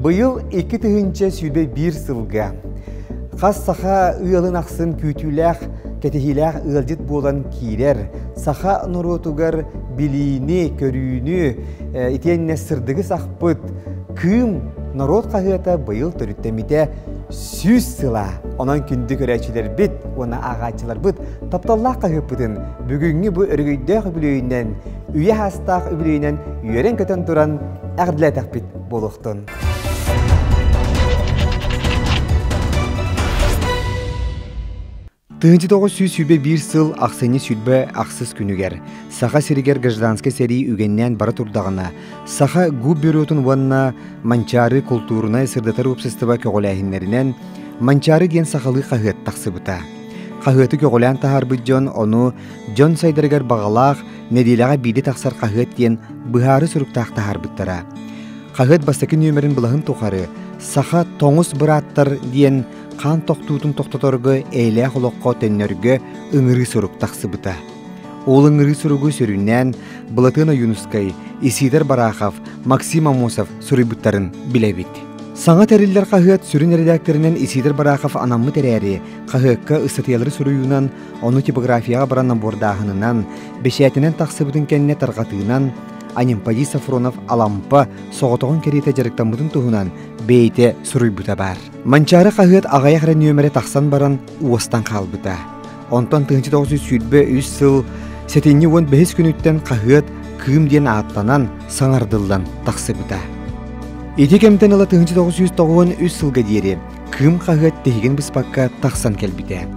Быйыл 2021 сылга хас саха ыалын ахсын күүтүүлээх, кэтэһиилээх ыалдьыт буолан киирэр, саха норуотугар билиини, көрүүнү, итиэннэ сырдыгы сахпыт Кыым норуот хаһыата быйыл төрүттэммитэ 100 сыла. Онон күндү көрөөччүлэрбит уонна ааҕааччыларбыт тапталлаах хаһыаппытын бүгүҥҥү бу өрөгөйдөөх үбүлүөйүнэн, үйэ саастаах үбүлүөйүнэн үөрэн-көтөн туран эҕэрдэлээтэхпит буолуохтун. 1921 сыл ахсынньы 28 күнүгэр Саха сиригэр гражданскай сэрии үгэннээн бара турдаҕына, Саха губбюротун уонна Манчаары култуурунай сырдатар уопсастыба көҕүлээһиннэринэн Манчаары диэн сахалыы хаһыат тахсыбыта. Хаһыаты көҕүлээн таһаарбыт дьон ону дьон сайдарыгар баҕалаах нэдиэлэҕэ биирдэ тахсар хаһыат диэн быһаары суруктаах таһаарбыттара. Хаһыат бастакы нүөмэрин былаһын тухары «Саха тоҥус бырааттар» диэн хаан тохтуутун тохтоторго эйэлээх олоххо төннөргө ыҥырыы сурук тахсыбыта. Ол ыҥырыы суругу сүрүннээн Былатыан Ойуунускай, Исидор Барахов, Максим Аммосов суруйбуттарын билэбит. Саҥа тэриллэр хаһыат сүрүн эрэдээктэринэн Исидор Барахов анаммыт эрээри, хаһыакка ыстатыйалары суруйуунан, ону типографияҕа баран набордааһынынан, бэчээтинэн тахсыбытын кэннэ тарҕатыынан Анемподий Софронов Алампа соҕотоҕун кэриэтэ дьарыктаммытын туһунан бэйэтэ суруйбута баар. Манчаары хаһыат аҕыйах эрэ нүөмэрэ тахсан баран уостан хаалбыта. Онтон 1923 сыл сэтинньи 15 күнүттэн хаһыат Кыым диэн ааттанан саҥардыллан тахсыбыта. Ити кэмтэн ыла 1993 сылга диэри Кыым хаһыат тиһигин быспакка тахсан кэлбитэ.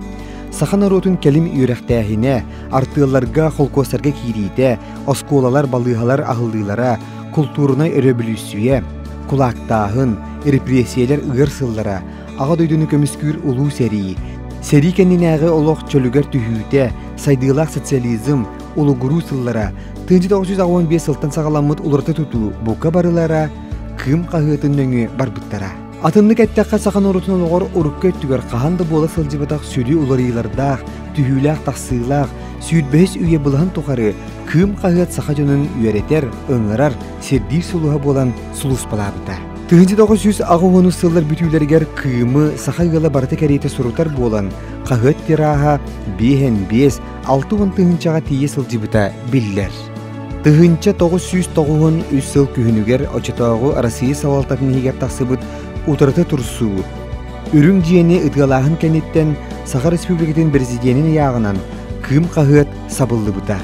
Саха норуотун кэлим үөрэхтээһинэ, артыалларга, холкуостарга киириитэ, оскуолалар, балыыһалар аһыллыылара, култуурунай өрөбүлүүссүйэ, кулаактааһын, репрессийэлэр ыар сыллара, Аҕа дойдуну көмүскүүр улуу сэрии, сэрии кэннинээҕи олох чөлүгэр түһүүтэ, сайдыылаах социализм, улугуруу сыллара, 1985 сылтан саҕаламмыт уларыта тутуу бука барылара Кыым хаһыатын нөҥүө барбыттара. Атыннык эттэххэ, саха норуотун олоҕор урукку өттүгэр хаһан да буола сылдьыбатах сүрү уларыйыылардаах, түһүүлээх-тахсыылаах, сүүрбэһис үйэ былаһын тухары Кыым хаһыат саха дьонун үөрэтэр, ыҥырар, сирдиир сулуһа буолан сулууспалаабыта. 1980 сыллар бүтүүлэригэр Кыымы саха ыала барыта кэриэтэ сурутар буолан, хаһыат тираһа 5 5 60 тыһыынчаҕа тиийэ сылдьыбыта биллэр. 1993 сыл күһүнүгэр оччотооҕу Россия салалтатын иһигэр тахсыбыт утарыта турсуу, үрүҥ дьиэни ытыалааһын кэнниттэн Саха Республикатын президенин ыйааҕынан Кыым хаһыат сабыллыбыта.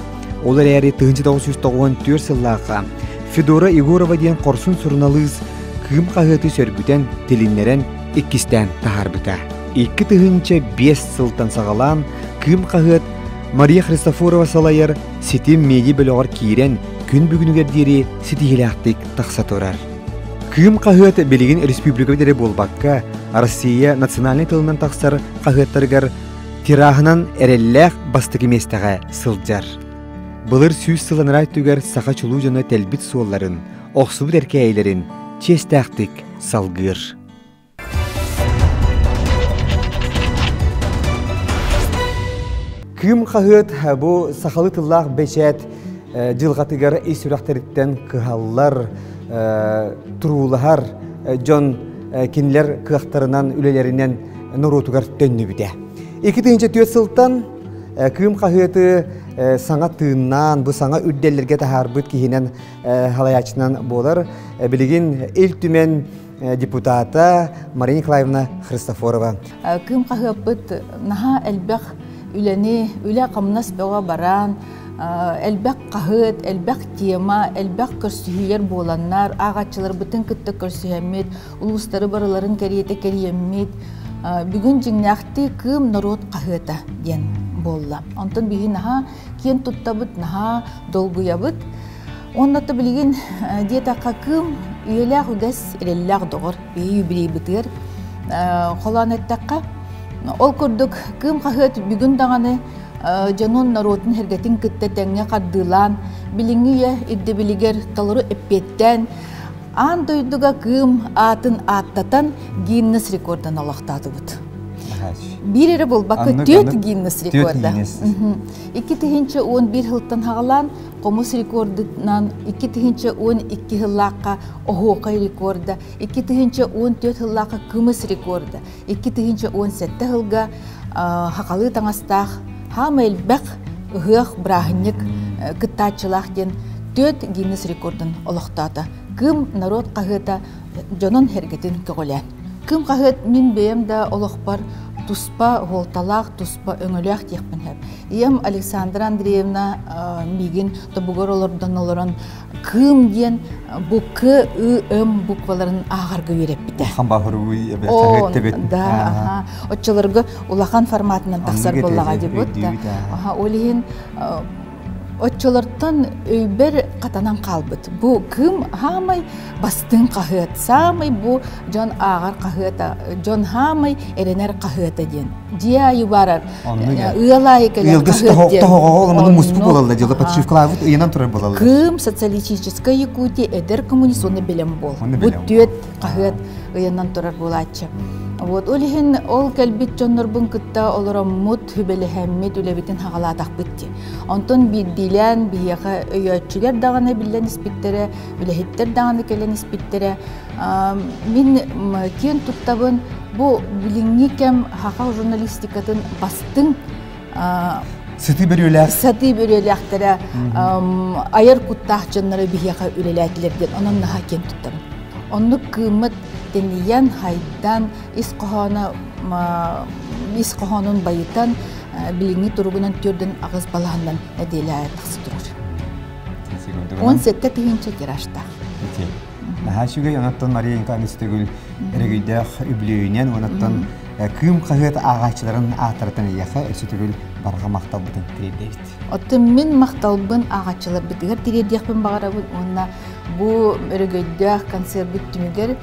Ол эрээри 1994 сыллаахха Федора Егорова диэн хорсун суруналыыс Кыым хаһыаты сөргүтэн, тилиннэрэн иккистээн таһаарбыта. 2005 сылтан саҕалаан Кыым хаһыат Мария Христофорова салайар Ситим медиа бөлөҕөр киирэн күн бүгүнүгэр диэри ситиһиилээхтик тахса турар. Кыым хаһыат билигин республикабыт эрэ буолбакка, Россия национальнай тылынан тахсар хаһыаттарыгар тираһынан эрэллээх бастакы миэстэҕэ сылдьар. Былыр 100 сыл анараа өттүгэр саха чулуу дьоно тэлбит суолларын, охсубут эркээйилэрин чиэстээхтик салгыыр. Кыым хаһыат бу сахалыы тыллаах бэчээт дьылҕатыгар ис сүрэхтэриттэн кыһаллар, туруулаһар дьон кинилэр кыахтарынан, үлэлэринэн норуотугар төннүбүтэ. 2004 сылтан Кыым хаһыаты саҥа тыыннаан, бу саҥа үрдэллэргэ таһаарбыт киһинэн халайааччынан буолар. Билигин Ил Түмэн депутата Мария Николаевна Христофорова. Кыым хаһыаппыт наһаа элбэх үлэни, үлэ-хамнас бөҕө баран, элбэх хаһыат, элбэх тема, элбэх көрсүһүүлэр буоланнар, ааҕааччыларбытын кытта көрсүһэммит, улуустары барыларын кэриэтэ кэрийэммит, бүгүн дьиҥнээхтии Кыым норуот хаһыата диэн буолла. Онтон биһи наһаа киэн туттабыт, наһаа долгуйабыт. Уонна то билигин диэтэххэ Кыым үйэлээх үгэс, эрэллээх доҕор биһи юбилейбытыгар холоон эттэххэ, ол курдук Кыым хаһыат бүгүн даҕаны дьонун норуотун сэргэтин кытта тэҥҥэ хардыылаан, билиҥҥи үйэ ирдэбилигэр толору эппиэттээн, аан дойдуга Кыым аатын ааттатан Гиннес рекордун олохтоотубут. Биир эрэ буолбакка түөрт Гиннес рекорда. 2011 сылтан хаҕалаан хомус рекордунан 2012 сыллаахха оһуокай рекорда, 2014 сыллаахха кымыс рекорда, 2017 сылга хахалыы таҥастаах хаама элбэх ыһыах бырааһынньык кыттааччылаах диэн түөрт Гиннес рекордун олохтоото. Кыым норуот хаһыата дьонун сэргэтин көҕүлээн. Кыым хаһыат мин бэйэм да олохпор туспа уолталаах, туспа өҥөлөөх диэхпин сөп. Ийэм Александра Андреевна миигин тобугар олордон олорон Кыым диэн бу К, Ы, М букваларын ааҕарга үөрэппитэ. Улахан баһыруй эбэ Да, аха. Оччолорго улахан форматынан тахсар буоллаҕа дии да. Аха, ол иһин Оччолортон өйбөр хатанан хаалбыт. Бу Кыым хаамай бастыҥ хаһыат, саамай бу дьон ааҕар хаһыата, дьон хаамай эрэнэр хаһыата диэн. Дьиэ айы барар, ыал аайы кэлэр хаһыат диэн. Тоһоҕо муспу буолалла, дьыла подшивкалаабыт ыйанан турар буолалла. Кыым, социалистическая Якутия, эдэр коммунист уонна бэлэм буол. Бу түөт хаһыат ыйанан турар буолааччы. Вот, ол иһин ол кэлбит дьоннорбун кытта олороммут, сүбэлэһэммит, үлэбитин хаҕалаатахпыт дии. Онтон биирдиилээн биһиэхэ өйөөччүлэр даҕаны биллэн испиттэрэ, үлэһиттэр даҕаны кэлэн испиттэрэ. Мин киэн туттабын, бу билиҥҥи кэм саха журналистикатын бастыҥ Сытыы бөрүөлээх. Сатыы бөрүөлээхтэрэ айар куттаах дьонноро биһиэхэ үлэлээтилэр диэн онон наһаа киэн туттабын. Оннук кыыммыт тэнийэн, хайдан, ис хоһооно ис хоһоонун байытан билиҥҥи туругунан 48 балаһаннан нэдиэлэ аайы тахса турар. 17 тыһыынча тиражтаах. Наһаа үчүгэй, онуттан Мария Николаевна Сүтөгүл өрөгөйдөөх үбүлүөйүнэн, онуттан Кыым хаһыат ааҕааччыларын ааттарыттан эйиэхэ өссө төгүл барҕа махталбытын тириэрдэбит. Оттон мин махталбын ааҕааччыларбытыгар тириэрдиэхпин баҕарабын уонна бу өрөгөйдөөх концербыт түмүгэр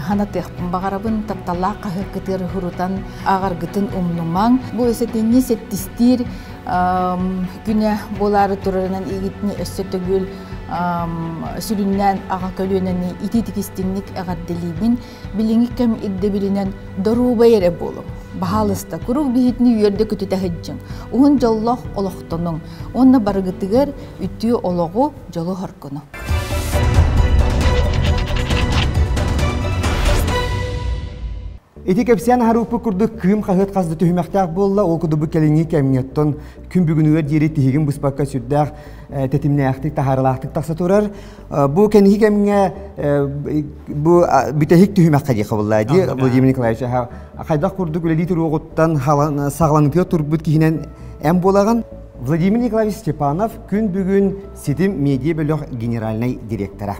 ханатыахпын баҕарабын, тапталлаах хаһыаккытыгар урутан ааҕаргытын умнумаҥ. Бу сэтинньи сэттистиир күнэ буолаары турарынан игитини өссө төгүл сүрүннээн аҕа көлүөнэни итии-тикистинник эҕэрдэлиибин. Билиҥҥи кэм ирдэбилинэн доруобай эрэ буолуҥ. Баһаалыста, куруук биһитини үөрдэ-көтүтэ сылдьыҥ. Уһун дьоллоох олохтонуҥ уонна барыгытыгар үтүө олоҕу, дьолу-соргуну. Ити кэпсээн аһарыуппут курдук Кыым хаһыат хас да түһүмэхтээх буолла. Ол курдук бу кэлиҥҥи кэмҥэ күн бүгүнүгэр диэри тиһигин быспакка сүрдээх тэтимнээхтик, таһаарылаахтык тахса турар. Бу кэнники кэмҥэ бу бүтэһик түһүмэххэ диэххэ буолла дии Владимир Николаевич хайдах курдук үлэлии туруоҕуттан саҕаланыытыгар турбут киһинэн эн буолаҕын. Владимир Николаевич Степанов күн бүгүн Ситим медиа бөлөх генеральнай директора.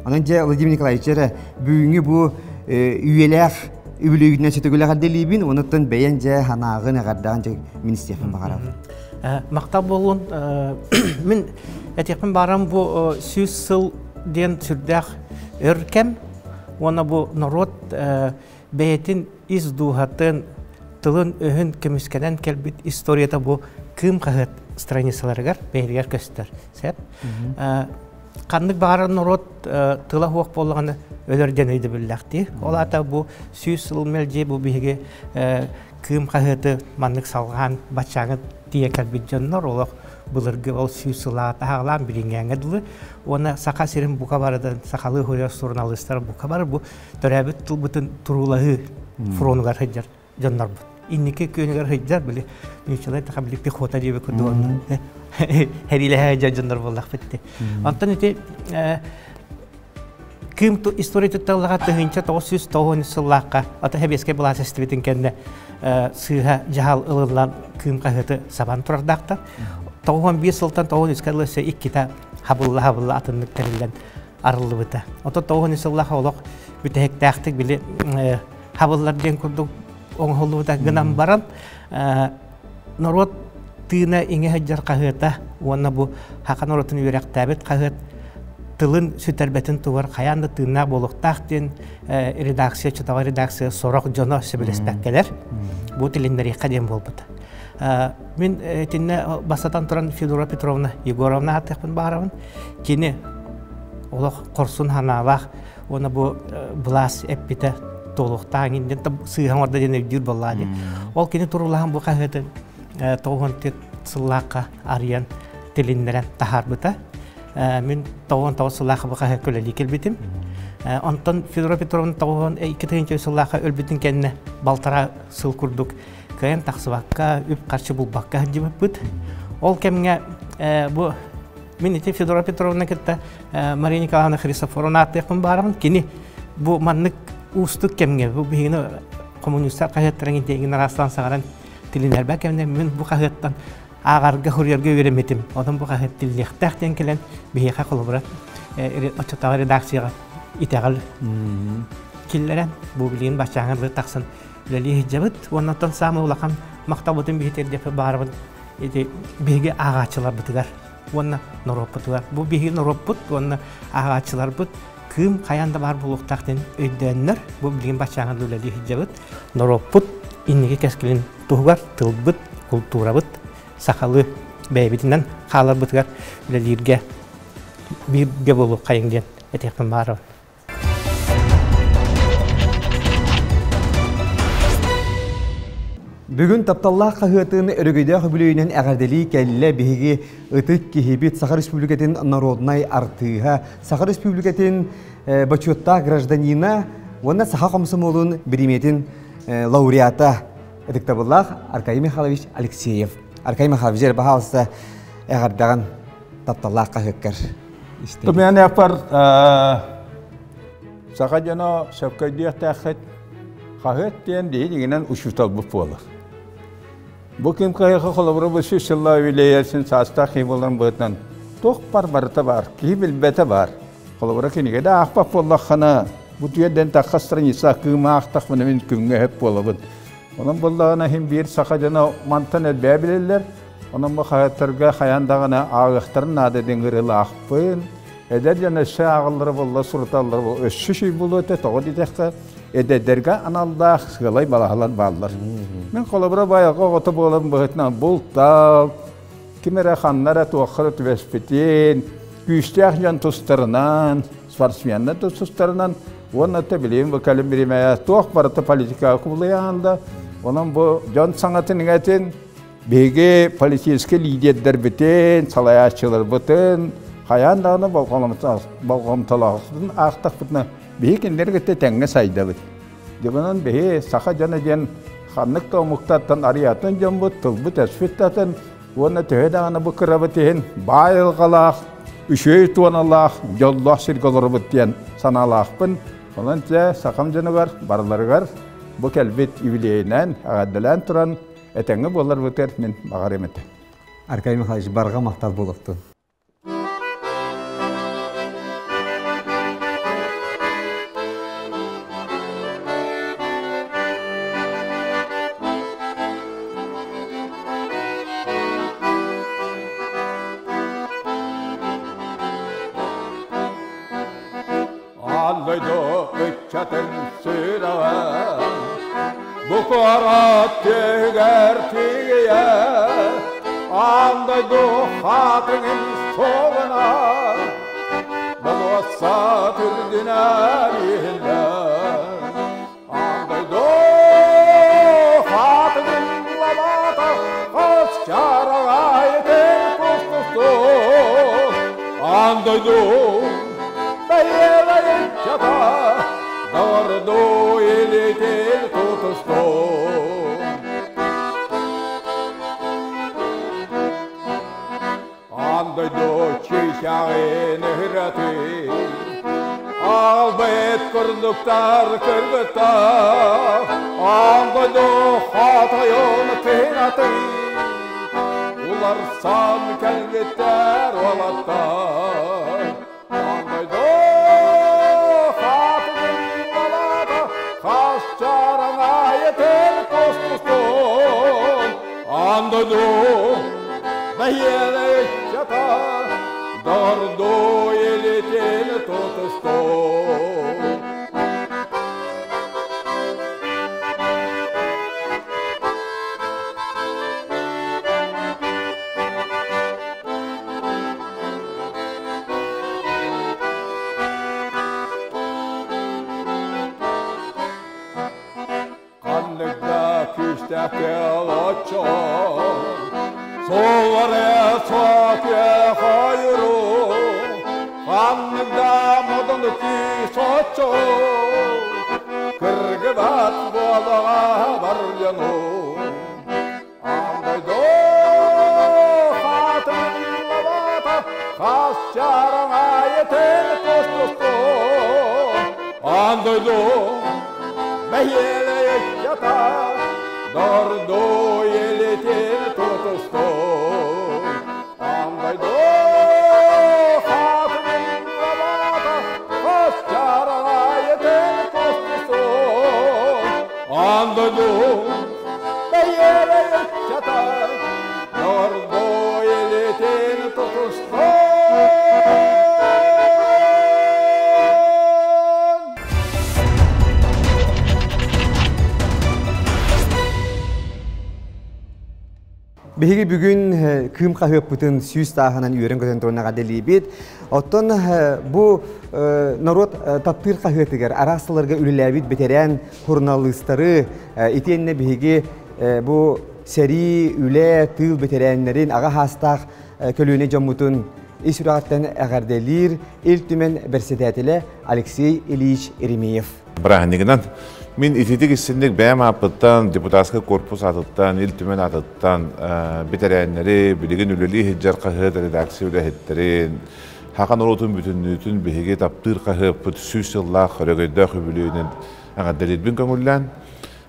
Онон дьэ Владимир Николаевич эрэ бүгүҥҥү бу үйэлээх үбүлүөйгүтүнэн сөтөгүл эҕэрдэлиибин, онуттан бэйэн дьэ санааҕын эҕэрдэҕин дьэ министиэхпин баҕарабын. Махтал буолуон мин этиэхпин баарам бу 100 сыл диэн сүрдээх өр кэм уонна бу норуот бэйэтин ис дууһатын, тылын-өһүн көмүскэнэн кэлбит историята бу Кыым хаһыат страницаларыгар бэйэтигэр көстөр. Сөп. Ханнык баҕарар норуот тыла суох буоллаҕына өлөр диэн өйдөбүллээх дии. Ол аата бу 100 сыл мэлдьи бу биһиги Кыым хаһыаты маннык салҕаан баччааҥы тиийэ кэлбит дьоннор олох былыргы ол 100 сыллааҕы таһаҕалаан билиҥҥээҥҥэ дылы уонна Саха сирин бука барытын сахалыы суруйар суруналыыстар бука бары бу төрөөбүт тылбытын туруулаһыы фронугар сылдьар дьоннорбут. Инники күөнүгэр сылдьар били нууччалар таха били пехота диэби курдук хэриилэһэ сылдьар дьоннор буоллахпыт ити. Онтон ити Кыым история тутталлаҕа 1990 сыллаахха ата сэбиэскэй былаас эстибитин кэннэ сыыһа дьаһал ылыллан Кыым хаһыаты сабан турардаахтар. 91 сылтан 93 дылы өссө иккитэ хабылла-хабылла атыннык тэриллэн арыллыбыта. Оттон 93 сыллаах олох бүтэһиктээхтик били хабыллар диэн курдук оҥоһуллубута гынан баран норуот тыына иҥэ сылдьар хаһыата уонна бу саха норуотун үөрэхтээбит хаһыат тылын сүтэрбэтин тугар хайаан да тыыннаах буолуохтаах диэн редакция чотоҕо редакция сорох дьоно сөбүлэспэккэлэр бу тилиннэриэххэ диэн буолбута. Мин итиннэ бастатан туран Федора Петровна Егоровна ааттыахпын баҕарабын. Кини олох хорсун санаалаах уонна бу былаас эппитэ туолуохтаах диэн сыыһа оҥордо диэн өйдүүр буоллаа диэн. Ол кини туруулаһан бу хаһыаты 94 сыллаахха арыйан тилиннэрэн таһаарбыта. Мин 99 сыллаахха бу хаһыакка үлэлии кэлбитим. Онтон Федора Петровна 92 сыллаахха өлбүтүн кэннэ балтараа сыл курдук кыайан тахсыбакка, үп-харчы булбакка сылдьыбыппыт. Ол кэмҥэ бу мин ити Федора Петровна кытта Мария Николаевна Христофоровна ааттыахпын баарабын. Кини бу маннык уустук кэмҥэ бу биһигини коммунистар хаһыаттарын интиэгин араастаан саҕаран тилинэрбэ кэмнэ мин бу хаһыаттан ааҕарга суруйарга үөрэммитим. Онон бу хаһыат тиллиэхтээх диэн кэлэн биһиэхэ холобура оччотооҕу редакцияҕа итэҕэл киллэрэн бу билигин баччааҥҥа дылы тахсан үлэлии сылдьабыт. Уонна оттон саамай улахан махталбытын биһи тиэрдиэхпит баарабын ити биһиги ааҕааччыларбытыгар уонна норуоппутугар. Бу биһиги норуоппут уонна ааҕааччыларбыт кыым хайаан да баар буолуохтаах диэн өйдөөннөр бу билигин баччааҥҥа дылы үлэлии сылдьабыт. Норуоппут инники кэскилин туһугар тылбыт, култуурабыт сахалыы бэйэбитинэн хааларбытыгар үлэлииргэ бииргэ буолуоххайыҥ диэн этиэхпин баарабын. Бүгүн тапталлаах хаһыатын өрөгөйдөөх үбүлүөйүнэн эҕэрдэлии кэллэ биһиги ытык киһибит Саха Республикатын народнай артыыһа, Саха Республикатын бочуоттаах гражданина уонна Саха комсомолун бириэмийэтин лауреата ытыктабыллаах Аркадий Михайлович Алексеев. Аркадий Михайлович, дьэ, баһаалыста эҕэрдэҕин тапталлаах хаһыаккар Тумян аппар саха дьоно сөпкө өйдүөхтээххит хаһыат диэн биһи учууталбыт буолар. Бу ким кыайха холобура бу сүүс сыллаа үлэйэрсин саастаах киһи буолан быһытынан туох бар барыта бар, киһи билбэтэ бар. Холобура кинигэ да аахпат буоллаххына, бу түөрдэн тахха страница кыымаахтахпына мин күҥҥэ өп буолабын. Онон буоллаҕына иһин биир саха дьоно мантан элбээ билэллэр. Онон бу хаһыаттарга хайаан даҕаны ааҕыахтарын наада диэн ырылаахпын. Эдэр дьон өссө ааҕаллара буолла, суруталлара буолла, өссө үчүгэй буолуо этэ, тоҕо диэтэххэ, эдэрдэргэ аналлаах сыалай балаһалар бааллар. Мин холобура байалга оҕото буолан быһыытынан бултал, ким эрэ ханна эрэ туохха эрэ түбэспитин, күүстээх дьон тустарынан, спортсменнар тустарынан уонна да билигин бу кэлин биримэйэ туох барыта политикаҕа кубулуйаан да, онон бу дьон саҥатын иҥэтин Биһиги политическай лидердэрбитин, салайааччыларбытын хайаан даҕаны болҕомтолоохтун аахтахпытына, биһи кинилэри кытта тэҥҥэ сайдабыт. Дьэ биһи саха дьоно диэн ханнык да омуктартан арыйатын дьоммут, тылбыт өспүт атын уонна төһө даҕаны бу кырабыт иһин баай айылҕалаах, үчүгэй туоналаах, дьоллоох сиргэ олоробут диэн санаалаахпын. Онон дьэ сахам дьонугар барыларыгар бу кэлбит юбилейинэн эҕэрдэлээн туран Этэҥҥэ буоларбытыгар мин баҕарыам этэ. Аркадий Михайлович, барҕа махтал буолуохтун. Аан дойду ыччатын сүрэҕэ бу куорат түһүгэр тиийэ аан дойду хаатыҥын суолуна болуоссат үрдүнэн иһиллэр аан дойду хаатыҥын лабаата хас чараҕай кустуктун аан дойду бэйэлэрин чата дорду илитин тутустун Аан дойду чыычааҕын ыһыратын Албыт курдуктар кыргыттар Аан дойду хаатайын тыынатын Уларсан кэлбиттэр уолаттар Аан дойду хаатыгын балаата Хас чараҥайытын кустустун Аан дойду бэйиэлэ ыччата Дорду илитин тутустун Ханнык да күүстээх кыал оччо Суоллары суох хойуру Ханнык да модун күүс оччо Кыргыбат буолаҕа барыйану Аан дойду хаатыллабата Хас чараҥ аайытын тус-тусту Аан дойду бэһиэлэй ыччата Дорду илитин тутусту Аан дойду хаатыллабата Хас чараҥ аайытын тус-тусту Аан дойду бэһиэлэй ыччата Дорду илитин тутустун Биһиги бүгүн Кыым хаһыаппытын сүүс тааһынан үөрэн-көтөн туран эҕэрдэлиибит. Оттон бу норуот таптыыр хаһыатыгар араас сылларга үлэлээбит бэтэрээн суруналыыстары итиэннэ биһиги бу сэрии, үлэ, тыыл бэтэрээннэрин аҕа хаастаах көлүөнэ дьоммутун ис сүрэҕиттэн эҕэрдэлиир Ил Түмэн бэрэссэдээтэлэ Алексей Ильич Еремеев. Бырааһынньыгынан мин ититик истинник бэйэм ааппыттан, депутатскай корпус аатыттан, Ил Түмэн аатыттан бэтэрээннэри, билигин үлэлии сылдьар хаһыат редакция үлэһиттэрин, Хака норуотун бүтүннүүтүн биһиги таптыыр хаһыаппыт 100 сыллаах өрөгөйдөөх үбүлүөйүнэн эҕэрдэлиирбин көҥүллээн,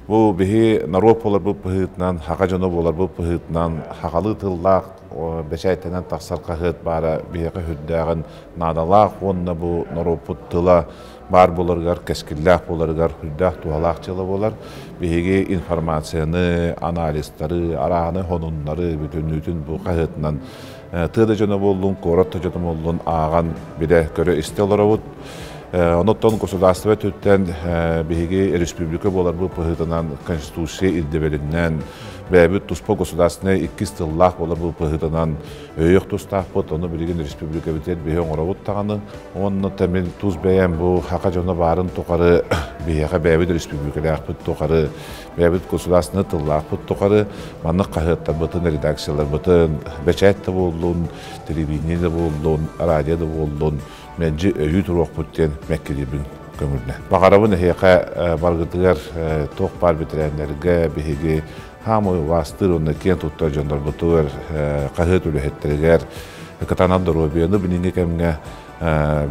бу биһи норуот буоларбыт быһыытынан, хака дьоно буоларбыт быһыытынан, хахалыы тыллаах бэчээттэнэн тахсар хаһыат баара биһиэхэ сүрдээҕин наадалаах уонна бу норуоппут тыла баар буоларыгар, кэскиллээх буоларыгар сүрдээх туһалаах дьыала буолар. Биһиги информацияны, анализтары, арааһынай сонуннары бүтүннүүтүн бу хаһыатынан тыа да дьоно буоллун, куорат да дьоно буоллун ааҕан билэ, көрө-истэ олоробут. Онуттан государство өттүттэн биһиги республика буоларбыт быһыытынан Конституция ирдэбилинэн бэйэбит туспа государственнай иккис тыллаах буоларбыт быһыытынан өйөх тустаахпыт, ону билигин республикабытыгар биһи оҥоробут даҕаны. Уонна мин тус бэйэм бу хака дьоно баарын тухары биһиэхэ бэйэбит республикалаахпыт тухары, бэйэбит государственнай тыллаахпыт тухары маннык хаһыаттарбытын, редакцияларбытын, бэчээт да буоллун, телевидение да буоллун, радио да буоллун, мэлдьи өйүү туруохпут диэн мэккилиибин көҥүллэ. Баҕарабын эһиэхэ баргытыгар туох баар бэтэрээннэргэ биһиги хаамай убаастыыр уонна киэн туттар дьоннорбутугар хаһыат үлэһиттэригэр кытаанах доруобуйаны билиҥҥи кэмҥэ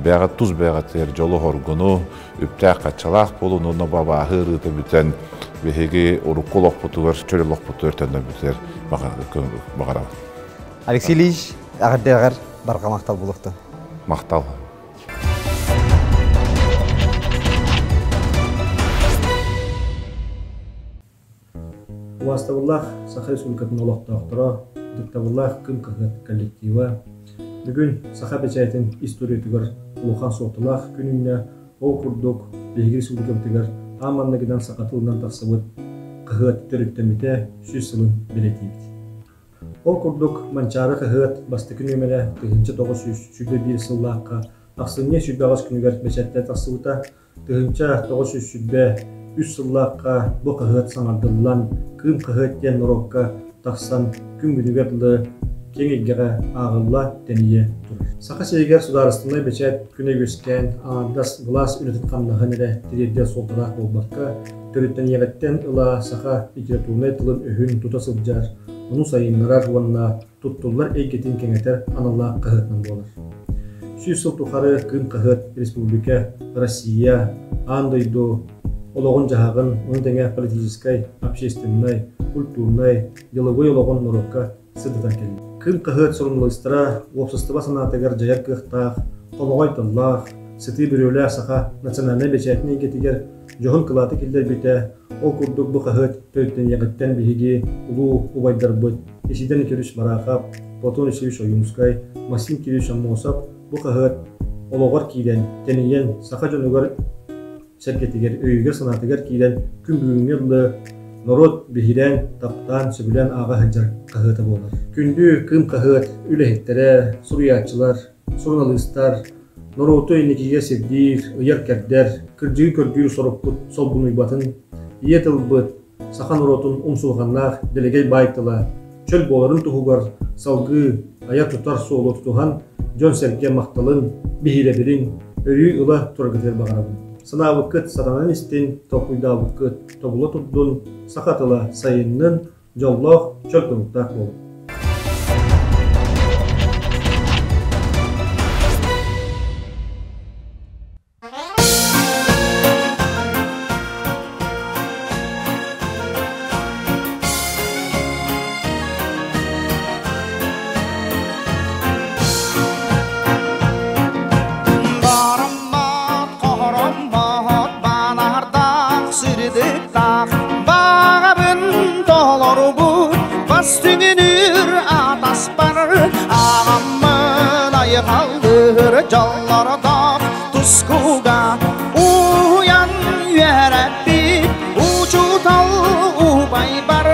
бэйэҕит тус бэйэҕитигэр дьолу-соргуну, үптээх-хаччалаах буолун уонна бабааһы ыарыыта бүтэн биһиги урукку олохпутугар, чөл олохпутугар төннөрбүтүгэр баҕарабын. Алексей Ильич, эҕэрдэ барҕа махтал буолуохтун. Махтал. Убаастабыллаах Саха Республикатын олохтоохторо, ытыктабыллаах Кым хаһыат коллектива, бүгүн саха бэчээтин историятыгар улахан суолталаах күн үүннэ. Ол курдук, биһиги республикабытыгар аан маҥнайгынан саха тылынан тахсыбыт хаһыат төрүттэммитэ 100 сылын бэлиэтиибит. Ол курдук, Манчаары хаһыат бастакы нүөмэрэ 1921 сыллаахха ахсынньы 28 күнүгэр бэчээттэн тахсыбыта. 1923 сыллаахха бу хаһыат саҥардыллан, Кыым хаһыат диэн норуокка тахсан, күн бүгүнүгэр дылы киэҥ эйгэҕэ ааҕылла, тэнийэ турар. Саха сиригэр судаарыстыбаннай бэчээт күнэ үөскээн, аҥаардас былаас үлэтин-хамнаһын эрэ тириэрдэр суолталаах буолбакка, төрүттэниэҕиттэн ыла саха литературнай тылын-өһүн тута сылдьар, ону сайыннарар уонна туттуллар эйгэтин кэҥэтэр аналлаах хаһыатынан буолар. 100 сыл тухары Кыым хаһыат республика, Россия, аан дойду олоҕун-дьаһаҕын, ону тэҥэ политическай, общественнай, культурнай, деловой олоҕун норуокка сырдатан кэллэ. Кыым хаһыат суруналыыстара уопсастыба санаатыгар дьайар кыахтаах, хомоҕой тыллаах, сытыы бүрүөлээх саха национальнай бэчээтин эйгэтигэр дьоһун кылааты киллэрбитэ, ол курдук бу хаһыат төрүттэниэҕиттэн биһиги улуу убайдарбыт Исидор Никитич Барахов, Платон Исевич Ойуунскай, Максим Кириллович Аммосов бу хаһыат олоҕор киирэн, тэнийэн, саха дьонугар сэргэтигэр, өйүгэр-санаатыгар киирэн, күн бүгүҥҥэ дылы норуот биһирээн, таптаан, сөбүлээн ааҕа сылдьар хаһыата буолар. Күндү Кыым хаһыат үлэһиттэрэ, суруйааччылар, суруналыыстар, норуоту инникигэ сирдиир, ыйар-кэрдэр, кырдьыгы көрдүүр сорукпут солбунуйбатын, ийэ тылбыт, Саха норуотун умсулҕаннаах дэлэгэй баай тыла чөл буоларын туһугар салгыы айар-тутар суолу тутуһан, дьон-сэргэ махталын, биһирэбилин өрүү ыла тураргытыгар баҕарабын. Санаабыккыт сатанан истин, толкуйдаабыккыт тобула турдун, саха тыла сайыннын, дьоллоох, чөл туруктаах буолун. Бараммат, хороммот, банардах, сырдыктах, бағабын толорбут, бас түгүнүр атаспар, ағаммын айқалдыр жоллордох тускуга, уян үөрәппит, учутал убайбар,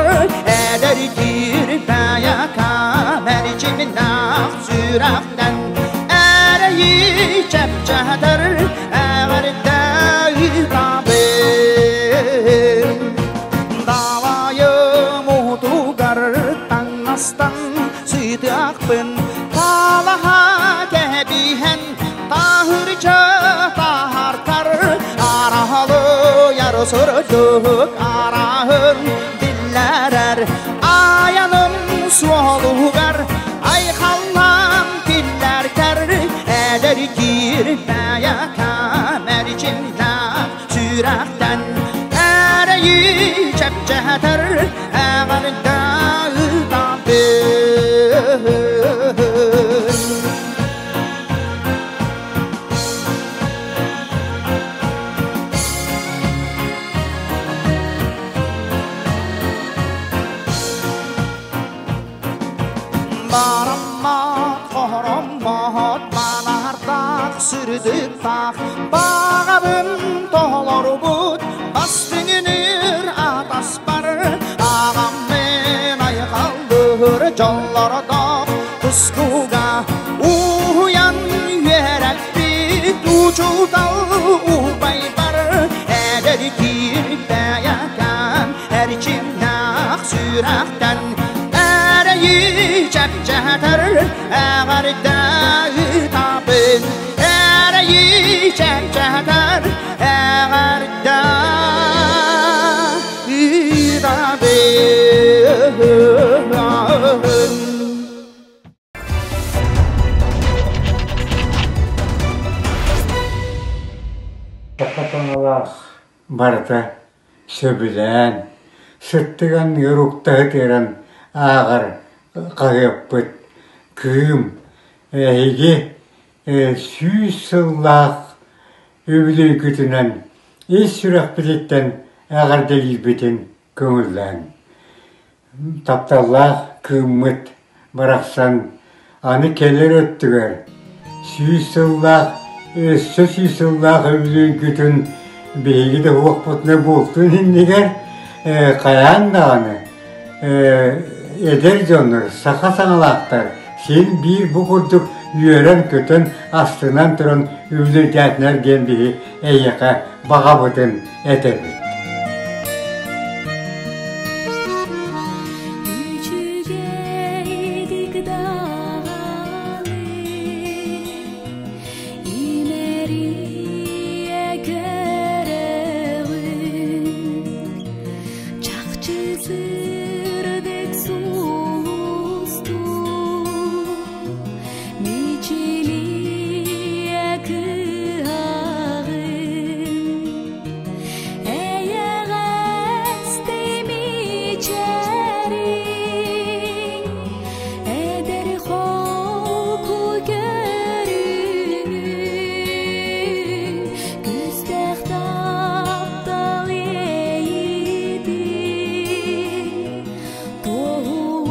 эдэр кирбәяка, мәрчимнах сүрәхтән, әрэйи чәпчәтер, әгәрдә табын. Далайым утугар таңастан сыйтыақпын, талаха кәбиһен таһырча таһартар, арахалы ярсырдык араһын билләрәр, аяным суолугар айхаллам килләркәр, эдэр кирбәяка мәрчимнах сүрәхтән, әрэйи чәпчәтер, әгәрдә табын. Бараммат, хороммот, банардах, сырдыктах, бағабын толорбут, бас түгүнүр атаспар, ағаммен айқалдыр жоллордох тускуга, уян үөрәппит, учутал убайбар, эдэр кирбәякан, әрчимнах сүрәхтән, әрэйи чәпчәтер, әгәрдә табын, әрэйи чәпчәтер, әгәрдә табын. Саха барыта сөбүлээн, сыттыган ыруктаһы тыыран ааҕар хаһыаппыт Кыым эһиги сүүс сыллаах үбүлүөйгүтүнэн ис сүрэхпититтэн эҕэрдэлиирбитин көҥүллээҥ. Тапталлаах Кыыммыт барахсан аны кэлэр өттүгэр 100 сыллаах өссө 100 сыллаах үбүлүөйгүтүн биһиги да уохпутуна буолтун иннигэр хайаан даҕаны эдэр дьоннор саха саҥалаахтар син биир бу курдук үөрэн-көтөн астынан туран үбүлүөйдээтинэр диэн биһи эйиэхэ баҕабытын этэбит. Үчүгэйдик даҕаны имэрийэ көрөбүн, чахчы сырдык сулустуу, мичилийэ кыаҕын, эйэҕэстик мичээриҥ, эдэр холку көрүҥүҥ, күүстээх таптал иэйиитин туоһулуур.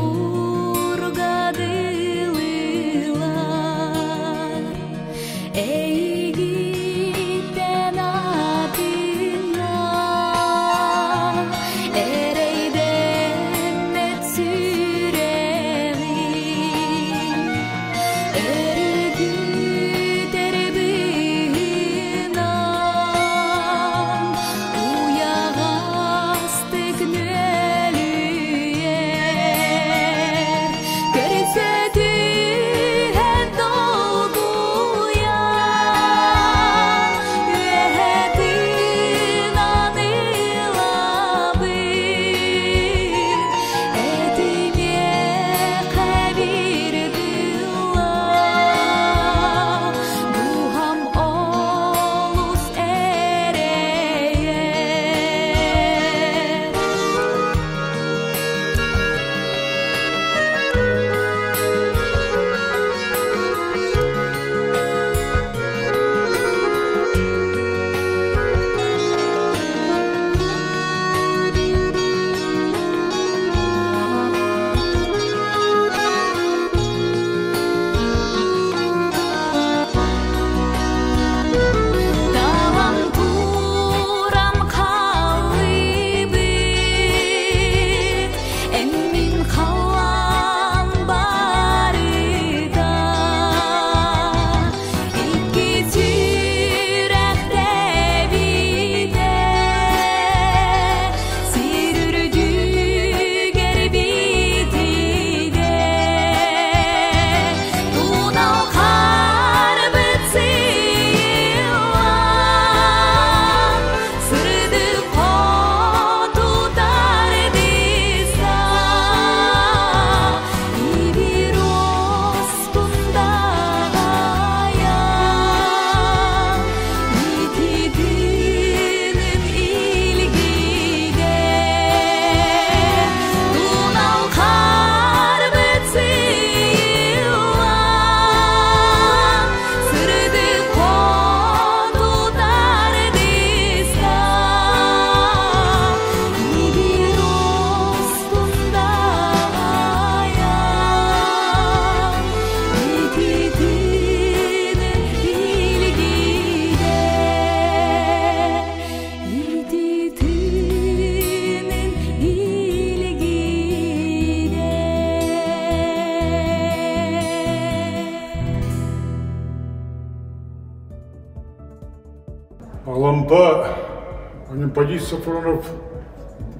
Алампа Анемподист Софронов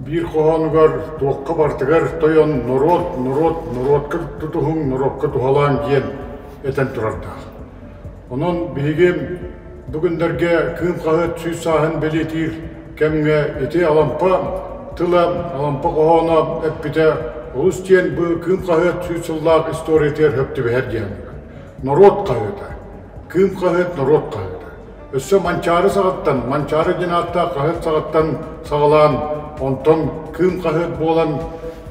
биир хоһоонугар туохха барытыгар тойон норуот, норуот, норуотка тутуһуҥ, норуокка туһалааҥ диэн этэн турардаах. Онон биһиги бүгүннэргэ Кыым хаһыат сүүс сааһын бэлиэтиир кэмҥэ ити Алампа тыла, Алампа хоһооно эппитэ олус диэн бу Кыым хаһыат сүүс сыллаах историятыгар сөп түбэһэр диэн. Норуот хаһыата. Кыым хаһыат норуот хаһыата. Өссө Манчаары саҕаттан, Манчаары диэн ааттаах хаһыат саҕаттан саҕалаан, онтон Кыым хаһыат буолан,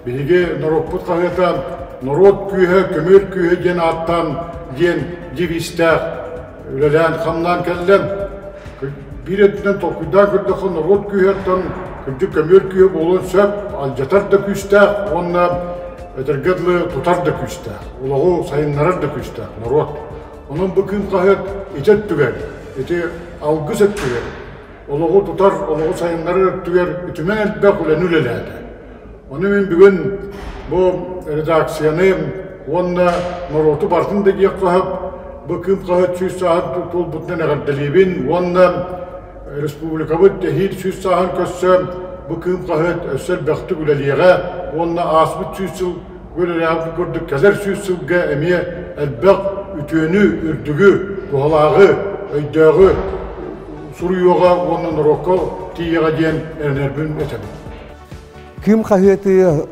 биһиги норуоппут хаһыата норуот күүһэ, көмүөл күүһэ диэн ааттаан диэн девизтээх үлэлээн-хамнаан кэллэ. Биир өттүнэн толкуйдаан көрдөххө, норуот күүһэ оттон кырдьык көмүөл күүһэ буолуон сөп, алдьатар да күүстээх уонна этэргэ дылы тутар да күүстээх, олоҕу сайыннарар да күүстээх норуот. Онон бу Кыым хаһыат ити өттүгэр, ити алгыс өттүгэр, олоҕу тутар, олоҕу сайыннарар өттүгэр үтүмэн элбэх үлэни үлэлээтэ. Ону мин бүгүн бу редакцияны уонна норуоту барытын да диэххэ сөп, бу Кыым хаһыат сүүс сааһын туолбутунан эҕэрдэлиибин уонна республикабыт эһиил сүүс сааһын көрсө бу Кыым хаһыат өссө элбэхтик үлэлиэҕэ уонна ааспыт сүүс сыл үлэлээбит курдук кэлэр сүүс сылга эмиэ элбэх үтүөнү, үрдүгү, туһалааҕы, өйдөөҕү суруйуоҕа уонна норуокка тиийиэҕэ диэн эрэнэрбин этэбин. Кыым хаһыаты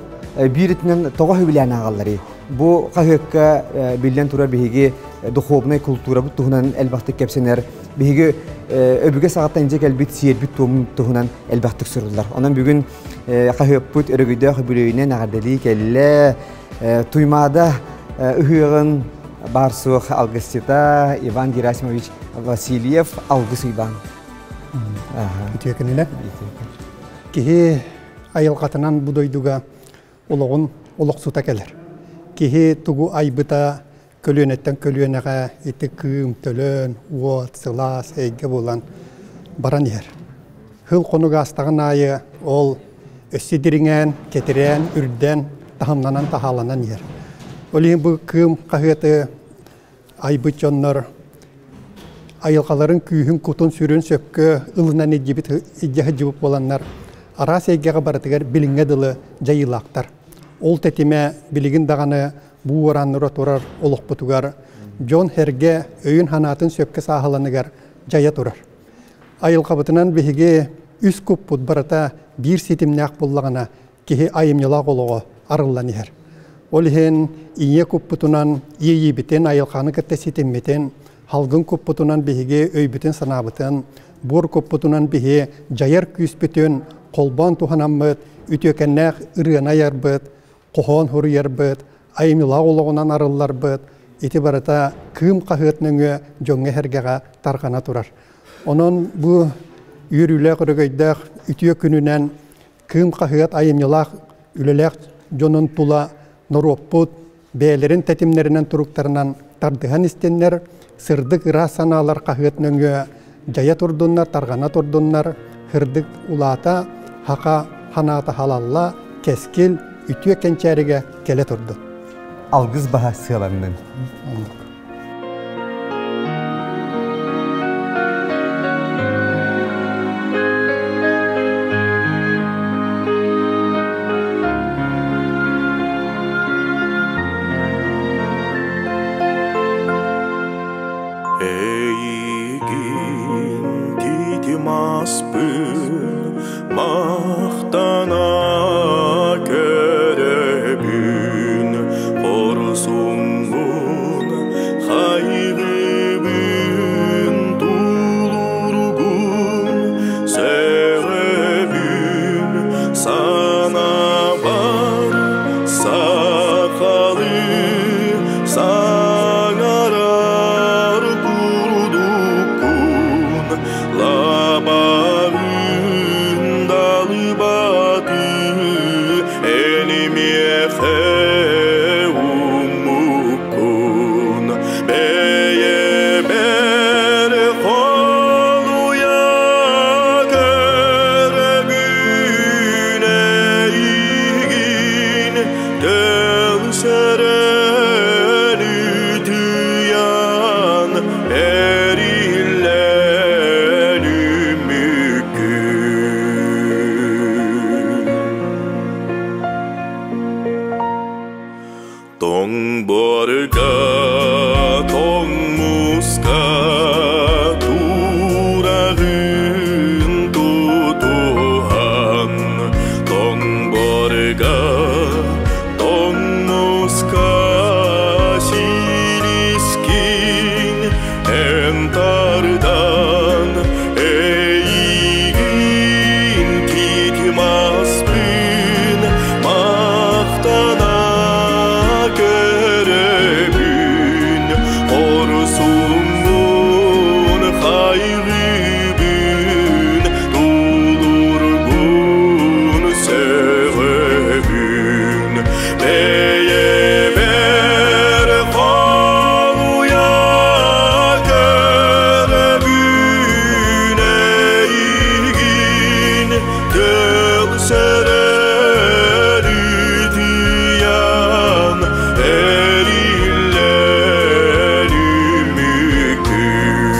биир өттүнэн тоҕо сөбүлээн ааҕалларый? Бу хаһыакка биллэн турар биһиги духовнай култуурабыт туһунан элбэхтик кэпсэнэр. Биһиги өбүгэ саҕаттан дьэ кэлбит сиэрбит туомун туһунан элбэхтик суруллар. Онон бүгүн хаһыаппыт өрөгөйдөөх үбүлүөйүнэн эҕэрдэлии кэллэ. Туймаада ыһыаҕын баар-суох алгысчыта Иван Герасимович Васильев алгыс Уйбаан. Үтүө күнүнэн. Киһи айылҕатынан бу дойдуга олоҕун олохсута кэлэр. Киһи тугу айбыта көлүөнэттэн көлүөнэҕэ ити кыым, төлөн, уот, сылаас эйгэ буолан баран иһэр. Хыл хонук аастаҕын аайы ол өссө дириҥээн, кэтирээн, үрдээн, таһымнанан таһааланан иһэр. Ол иһин бу кыым хаһыаты айбыт дьоннор айылҕаларын күүһүн, кутун-сүрүн сөпкө ылынан илдьибит илдьэ сылдьыбыт буоланнар араас эйгэҕэ барытыгар билиҥҥэ дылы дьайыылаахтар. Ол тэтимэ билигин даҕаны бу уораанныра турар олохпутугар дьон-сэргэ өйүн-санаатын сөпкө сааһыланыгар дьайа турар. Айылҕабытынан биһиги үс куппут барыта биир ситимнээх буоллаҕына киһи айымньылаах олоҕо арыллан иһэр. Ол иһин ийэ куппутунан иэйиибитин, айылҕаны кытта ситиммитин, халгын куппутунан биһиги өйбүтүн-санаабытын, буор куппутунан биһи дьайар күүспүтүн холбоон туһанаммыт, үтүөкэннээх ырыаны айарбыт, хоһоон суруйарбыт, айымньылаах олоҕунан арылларбыт, ити барыта Кыым хаһыат нөҥүө дьоҥҥо-сэргэҕэ тарҕана турар. Онон бу үөрүүлээх өрөгөйдөөх үтүө күнүнэн Кыым хаһыат айымньылаах үлэлээх дьонун тула норуоппут бэйэлэрин тэтимнэринэн туруктарынан тардыһан истиннэр, сырдык ыраас санаалар хаһыат нөҥүө дьайа турдуннар, тарҕана турдуннар, сырдык улаата, хака ханаата халалла, кэскил үтүө кэнчээригэ кэлэ турдун. Алгыс баһа сыаланнын. Эйигин титимаспын махтана көрөбүн хорсуҥҥун. Тоҥ буорга, тоҥ мууска тураҕын тутуһан, тоҥ буорга, тоҥ мууска силискин эн тардан эйигин титимаспын махтана көрөбүн хорсуҥҥун хайгыыбын тулургун сөҕөбүн бэйэбэр холуйа көрөбүн эйигин тыл сөрөрүтүйэн эриллэр үмүкүн.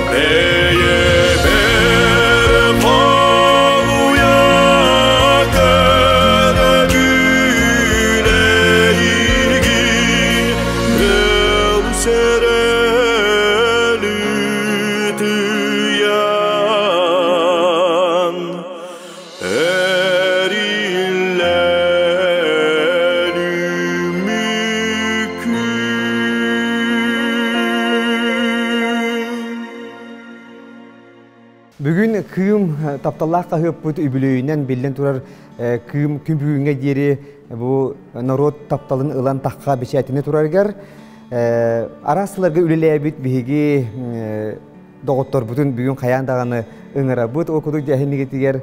Бэйэбэр холуйа көрөбүн эйигин тыл сөрөлүтүйэн эриллэн үмүкүн. Бүгүн Кыым тапталлаах хаһыаппыт үбүлүөйүнэн биллэн турар Кыым күн бүгүҥҥэ диэри бу норуот тапталын ылан тахха бэчээтинэ турарыгар араас сылларга үлэлээбит биһиги доҕотторбутун бүгүн хайаан даҕаны ыҥырабыт. Ол курдук дьэһинигитигэр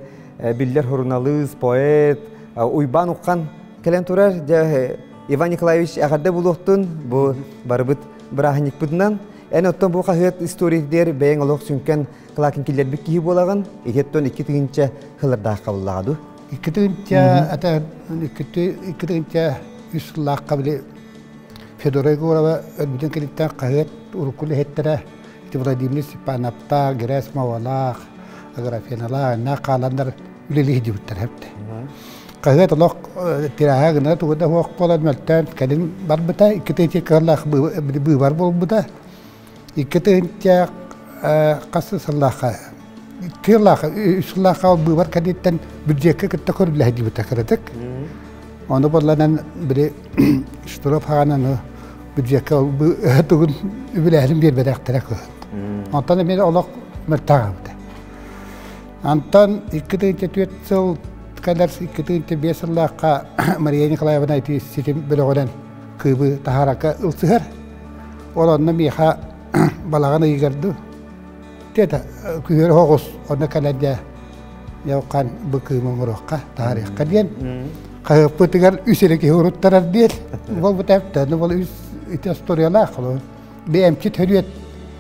биллэр суруналыыс, поэт Уйбаан Уххан кэлэн турар. Дьэ, Иван Николаевич эҕэрдэ булуохтун бу барыбыт бырааһынньыкпытынан. Эн оттон бу хаһыат историятыгар бэйэҥ олох сүҥкэн кылаакын киллэрбит киһи буолаҕын. Итиэттэн 2 тыһыынча сыллардаахха буллаҕа дуу? 2 тыһыынча ата 2003 сыллаахха били Федора Егорова өлбүтүн кэнниттэн хаһыат урукку үлэһиттэрэ Владимир Степановтаах, Герасимовалаах, Аграфеналаах, иннаа хааланнар үлэлии сылдьыбыттар эбит. Хаһыат олох тираһа гына тугу да суох буолан мөлтөөн кэлин барбыта, 2 тыһыынча кыһыллаах быыбар буолбута. 2 тыһыынча хас сыллаахха 2 сыллаахха 3 сыллаахха ол быыбар кэнниттэн бюджекка кытта көрүллэ сылдьыбыта кыратык. Ону буолланан били Штыров хаанан бюджекка тугун үбүлээһин биэрбэтэхтэрэ кыһыт. Онтон эмиэ олох мөлтөҕөбүтэ. Антон 2004 сыл кэлэр 2005 сыллаахха Мария Николаевна ити ситим бөлөҕүнэн Кыыбы таһаарака ылсыһар. Ол онно миэхэ балаҕан ыйыгар тиэтэ күһүөр оҕус онно кэлэн дьэ яухан бу кыымы оҥоруохха таһаарыахха диэн хаһыаппытыгар үс эрэ киһи уруттарар диэн буолбут эптэ ол үс ити историялаах бэйэмчит хөрүөт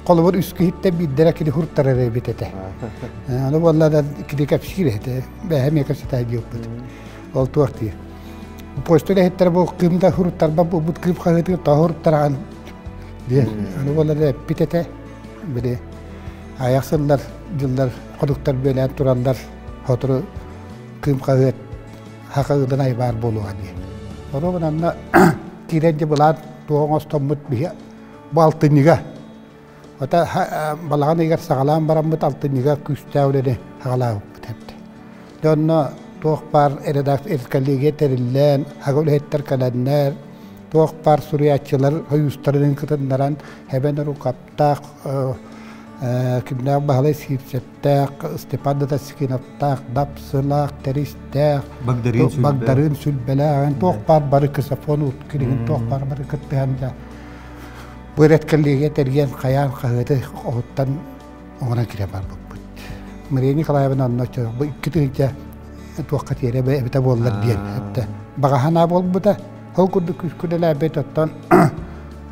холобур үс киһиттэн биирдэрэ кини хуруттарар эбит этэ. Аны буолла да кини кэпсиир этэ. Бэйэм эмиэ кэпсэтэ диэппит. Ол туох диир. Почта үлэһиттэрэ бу кыым да хуруттарба буолбут кыым хаһыытыгар тоҕо хуруттараҕын диэн. Аны буолла да эппит этэ. Били аяқ сыллар, дьыллар ходуктар бүөлээн тураллар. Сотору кыым хаһыат хака ыдан айбаар буолуоҕа диэн. Оруобун анна киирэн дьэ былаан туох оҥостоммут биһи бу алтынньыга Ата балаҕан ыйыгар саҕалаан бараммыт алтынньыга күүстээх үлэни саҕалаабыппыт эбит. Дьэ онно туох баар редактор коллегия тэриллэн, ага үлэһиттэр кэлэннэр, туох баар суруйааччылар сойуустарын кытыннаран, Эбэн Рукаптаах, кимнээх Баһылай Сиирсэптээх, Степан Датаскиновтаах, Дапсылаах, Тэристээх, Багдарыын Сүлбэлээх, туох баар бары Ксафон Уткириҥин туох баар бары кыттыһан да бу редколлегия тэрийэн хайаан хаһыаты оһуттан оҥорон киирэн барбыппыт. Мария Николаевна онно бу 2 тыһыынча туохха тиэрэ эбитэ буоллар диэн эттэ. Баҕа санаа буолбута. Ол курдук күүскүлэлээбит оттон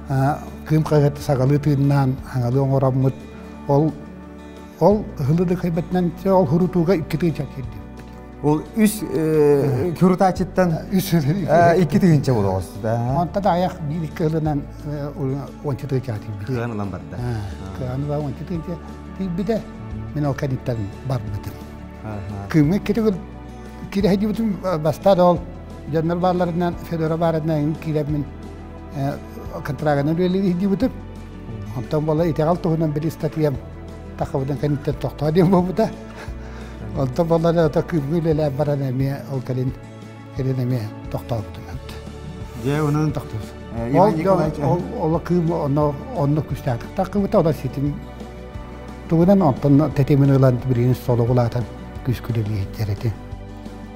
Кыым хаһыат сагалыы тыыннаан аҥалы оҥороммут ол ол ыһылы да кыйбатынан ол хурутууга икки тыынча киирдибит. Ол үс хурутаачыттан үс 2 тыһыынча болоҕос. Онта да аяқ биир икки ылынан 10 тыһыынча тиийбитэ. Кыан ылан барда. Кыан ылан 10 тыһыынча тиийбитэ. Мин ол кэнниттэн барбытым. Кыымҥа кире кире бастаан ол дьоннор баалларынан Федора баарынан киирэммин контрагынан үлэлии Онтон бола итэҕэл туһунан били статьям тахабыдан кэнниттэн тохтоо диэн буолбута. Онтон бола ото кыымҥа үлэлээн баран эмиэ ол кэлин кэлин эмиэ тохтообутум. Дьэ, онон тохтообут. Ол ол кыым онно онно күстээхтик таххыбыта, ола ситим тугунан онтон тэтимин ылан билигин солоҕулаатан күскүлэлиһиттэр эти.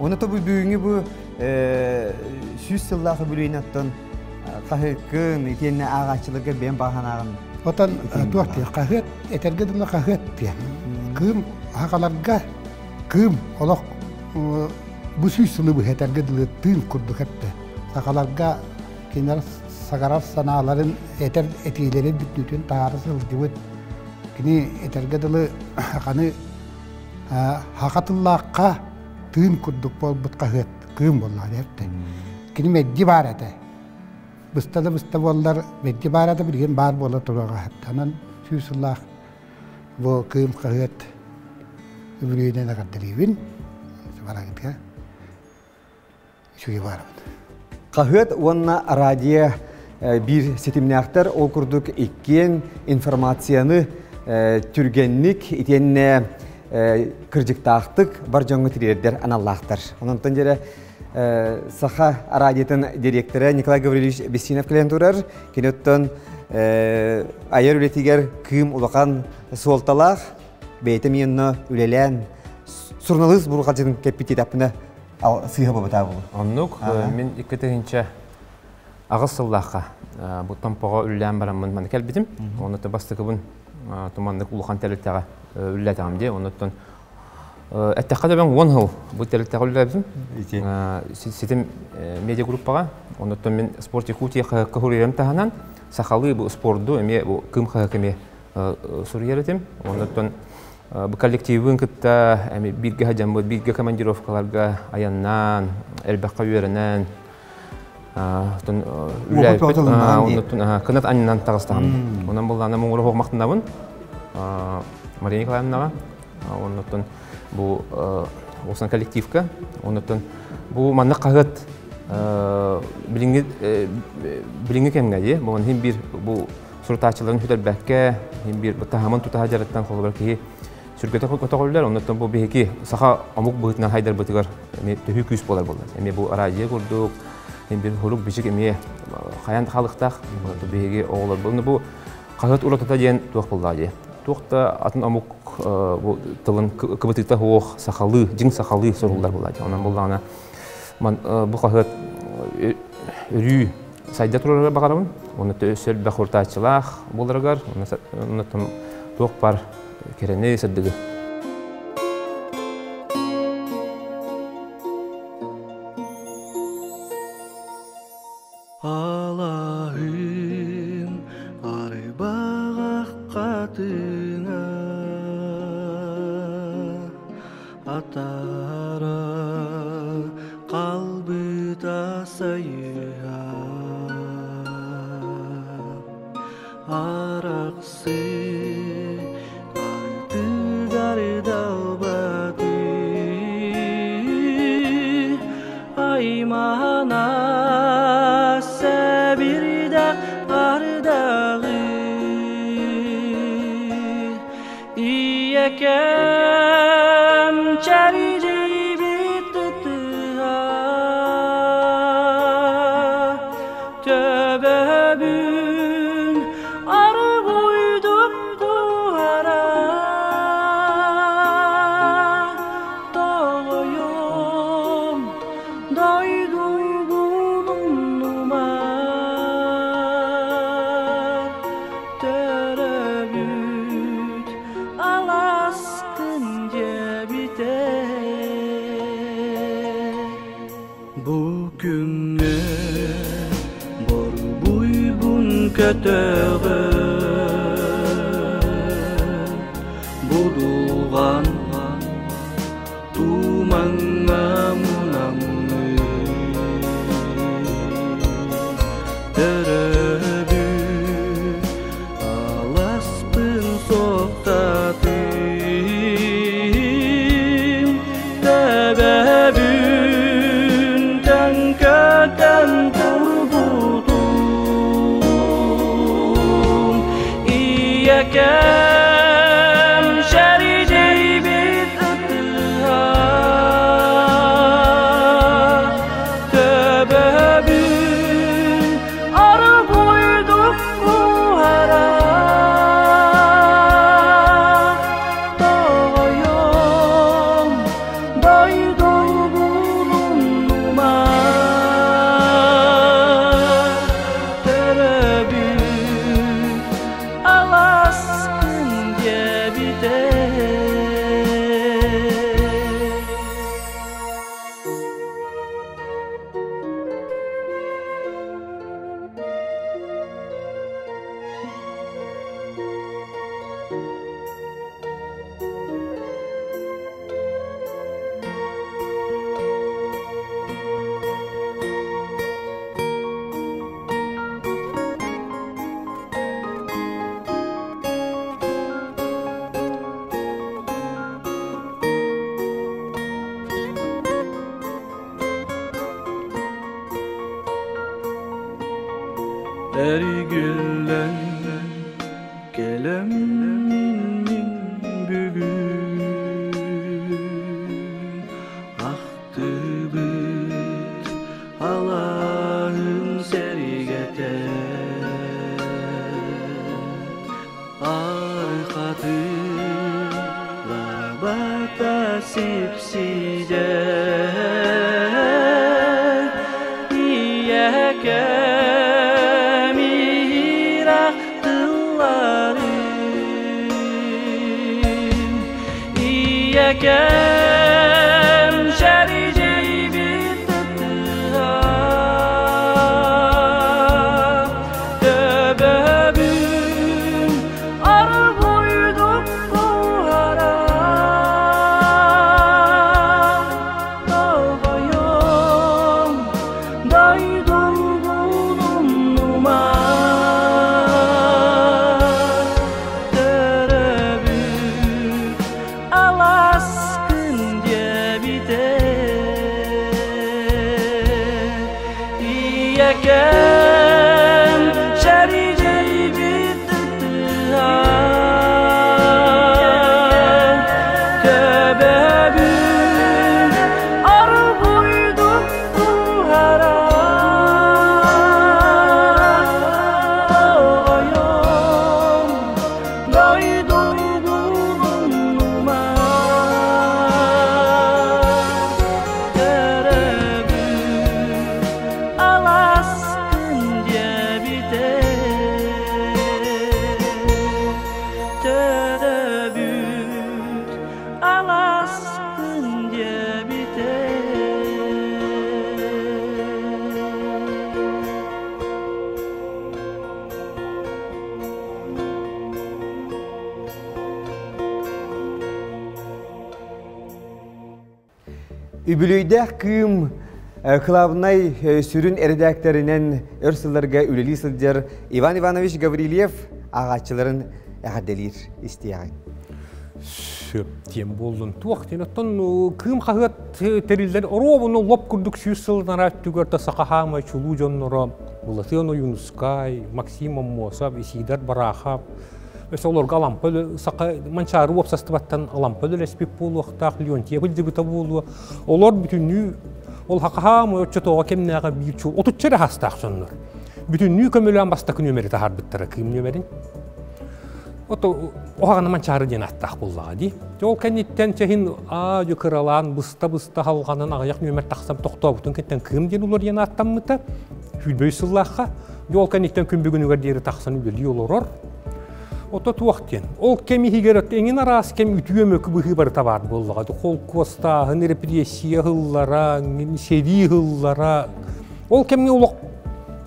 Оны тобу бүгүнгү бу 100 сыллаах бүлүйін аттан хаһыккын итиэннэ ааҕааччыларга бэйэн баҕа Отон туох диye хаһыат этэргэ дылы хаһыат диye. Кыым хакаларга кыым олох бу 100 сылы бу этэргэ дылы тыын курдук эппе. Сахаларга кинилэр сагарар санааларын этер этиилерин бүтүнүтүн таары сылдьыбыт. Кини этэргэ дылы ханы хакатыллаахха тыын курдук болбут хаһыат кыым боллаа депте. Кини медди бар эте. Быста да быста боллар медди бар эте билген бар бола турага хаттанан 100 сыллаах бу кыым хаһыат үбүлүйүнэн акардырыбын. Барагытка. Үчүгэй барабыт. Хаһыат уонна радио биир ситимнээхтэр, ол курдук иккиэн информацияны түргэнник итиэннэ кырдьыктаахтык бар дьоҥҥо тириэрдэр аналлаахтар. Ононтон дьэрэ Саха радиотын директора Николай Гаврильевич Бессинов кэлэн турар. Киноттон айар үлэтигэр кыым улахан суолталаах бэйэтэ миэнно үлэлээн суруналыыс бурҕалдьытын кэппит этаппына сыыһа буолбатаа буолу. Оннук мин 2008 сыллаахха бу Томпоҕо үллээн бараммын маны кэлбитим. Оны бастыкыбын туманнык улахан тэрилтэҕэ үллэтэҕим дии. Онуттан эттэххэ да 10 сыл бу тэрилтэҕэ үллээбитим. Ситим медиагруппаҕа. Онуттан мин Спорт Якутия хаһыакка таһынан сахалыы бу спорду эмиэ бу кым хаһыак эмиэ суруйар этим. Онуттан бу коллективын кытта эми бирге хажамбыт, бирге командировкаларга аяннан, элбэххэ үөрэнэн, үлээппит, кынат аннынан тагыстаһам. Онон буллаана муңуру хоҕмахтынабын Мария Николаевнаҕа, оннуттан бу осан коллективка, оннуттан бу маннык хаһыат билиңги билиңги кэмҥэ дии, бу хим бир бу сурутааччыларын хүтэрбэккэ, хим бир таһамын тутаһа жарыттан холобар киһи сүргөтө көтөҕүллэр, оннуттан бу биһики саха омук быһытынан хайдар бытыгар эми төһүү күүс болар болар. Эми бу радио курдук, хим бир хурук бичик эми хаян халыктах, биһиги оҕолор бу бу хаһыат уратата диэн туох буллаа дии. Туохта атын омук бу тылын кыбытыта хуох сахалы, дьиҥ сахалы соруллар буллаа дии. Онон буллаана ман бу хаһыат өрүү сайда турар баҕарабын. Оны өссө бахуртааччылаах буларыгар, оны туох бар кэрэни сырдыгы. Алаһым арыбаҕа хатыҥа атара қалбыта сайыа арақсы артыгар далбаты аймана сәбирдә ардағы Иекем чәрижи битытыга Төбөбүн аргуйдук куара Тоҕойом дойдугун умнума Төрөбүт аласкын дебите Бу күнгө борбуйбун. Көтөҕө Будулҕан Тумаҥҥа мунаҥҥын Төрөбүт Аласпын суохтатым Төбөбүн төҥкөтөн турбутум Ийэкэм шэридийбит ытыһа Төбөбүн аргуйдук куһара Тоҕойом дойдубун умнума Төрөбүт аласкын диэбитэ. Эргиллэн кэлэммин мин бүгүн Ахтыбыт алааһым сэргэтэ Архатын лабата сипсидэ Ийэкэм иһирэх тылларын Ийэкэм шэридийбит ытыһа Төбөбүн аргуйдук куһара Тоҕойом дойдубун умнума Төрөбүт аласкын диэбитэ Ийэкэм шэридийбит ытыһа Төбөбүн аргуйдук куһара Тоҕойом дойдубун умнума Төрөбүт аласкын диэбитэ Төрөбүт аласкын диэбитэ Үбүлүөйдээх Кыым кылаабынай сүрүн эрэдээктэринэн өр сылларга үлэлии сылдьар Иван Иванович Гаврильев ааҕааччыларын эҕэрдэлиир истиэҕиҥ. Сөп диэн буоллун. Туох диэн оттон Кыым хаһыат тэриллэр оруобуну лоп курдук 100 сыл анараа өттүгэр да саха хаамай чулуу дьонноро Былатыан Ойуунускай, Максим Аммосов, Исидор Барахов Өссө олорго Алампа саха Манчаары уопсастыбаттан Алампа үлэлэспит буолуохтаах, Леонтьев илдьибитэ буолуо. Олор бүтүннүү ол хахаам оччотооҕу кэмнээҕи биир чул отучча эрэ хастаах дьоннор. Бүтүннүү көмөлөөн бастакы нүөмэри таһаарбыттара кыым нүөмэрин. Ото оһаҕана Манчаары диэн ааттаах буоллаҕа дии. Ол кэнниттэн чэһин аа кыралаан быста-быста халҕанан аҕыйах нүөмэр тахсан тохтообутун кэнниттэн кыым диэн улар диэн ааттаммыта. Сүүрбэ үс сыллаахха. Ол кэнниттэн күн бүгүнүгэр диэри тахсан үлэлии олорор. Ото туох диэн. Ол кэм иһигэр эҥин араас кэм үтүө мөкү быһыы барыта баар буоллаҕа.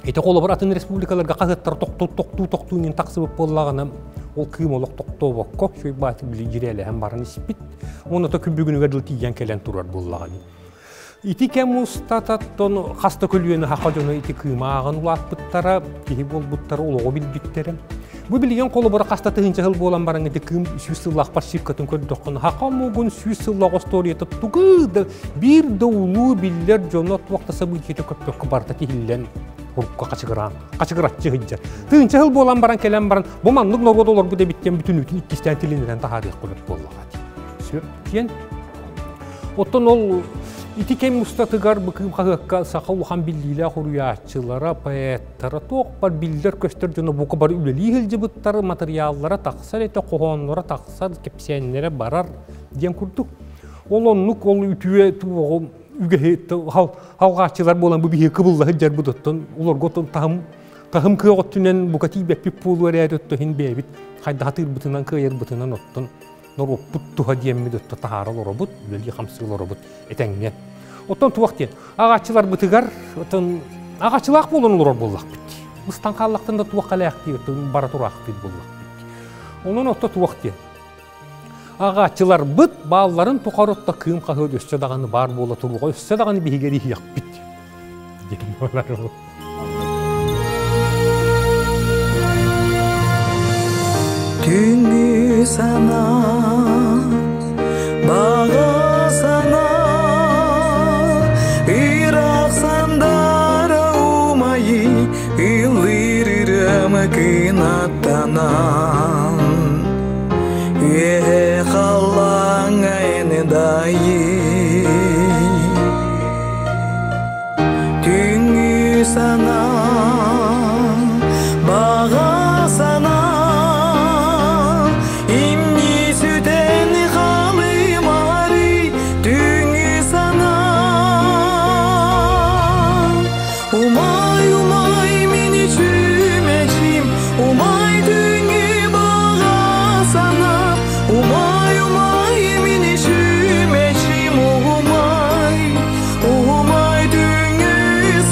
Ити холобур атын республикаларга хаһыаттар тохтуу тохтуу тохтуу иҥин тахсыбыт буоллаҕына, ол кыым олох тохтообокко, үчүгэй баатык били дьирээлэһэн баран испит. Уонна то күн бүгүнүгэр дылы тиийэн кэлэн турар буоллаҕына. Ити кэм устататтан хас да көлүөнэ саха дьоно ити кыымааҕын улааппыттара, киһи буолбуттара, олоҕу билбиттэрэ. Бу билигин холобура хас да тыһыынча сыл буолан баран ити кыым 100 сыллаах паршивкатын көрдөххүнэ, саха омугун 100 сыллаах остуоруйата тугу да биир да улуу биллэр дьоно туох да событиета көппөккө барыта тиһиллэн урукка хачыгыраан хачыгыраччы сылдьар. Тыһыынча сыл буолан баран кэлэн баран бу маннык норуот олорбут эбиттэн бүтүнүүтүн иккистээн тилиннэрэн таһаарыах курдук буоллаҕа. Сөп диэн. Оттон ол ити кэм устатыгар Быкыым хаһыакка саха улахан биллиилээх уруйааччылара, поэттара туох бар биллэр-көстөр дьоно бука бары үлэлии сылдьыбыттар, матырыйааллара тахсар этэ, хоһоонноро тахсар, кэпсээннэрэ барар диэн курдук. Ол оннук ол үтүө туоҕу үгэһи халҕааччылар буолан бу биһиги кыбылла сылдьарбыт оттон олорго оттон таһым таһым кыах өттүнэн бука тиийбэппит буолуо эрээри оттон иһин бэйэбит хайдах атыырбытынан кыайарбытынан оттон норуоппут туһа диэммит өттө таһаара олоробут, үлэлии-хамсыы олоробут этэҥҥэ. Оттон туох диэн, аҕааччыларбытыгар оттон аҕааччылаах буолан олорор буоллахпыт. Быстан хааллахтан да туох кэлээхтии оттон бара тураахтыыр буоллахпыт. Онон отто туох диэн, аҕааччыларбыт баалларын тухары отто кыым хаһыат өссө даҕаны баар буола туруоҕа, өссө даҕаны биһиги иһиэхпит диэн буолар. Түҥҥү санаа, баҕа санаа, ыраах сандара умайы, ыллыыр ырыам кынаттанан, үөһэ халлааҥҥа эн дайыы. Түҥҥү санаа, баҕа санаа, имни сүтэн халымары түҥҥү санаа. Умай, умай, мин чүмэчим, умай түҥҥү баҕа санаа, умай, умай, мин чүмэчим, умай, умай түҥҥү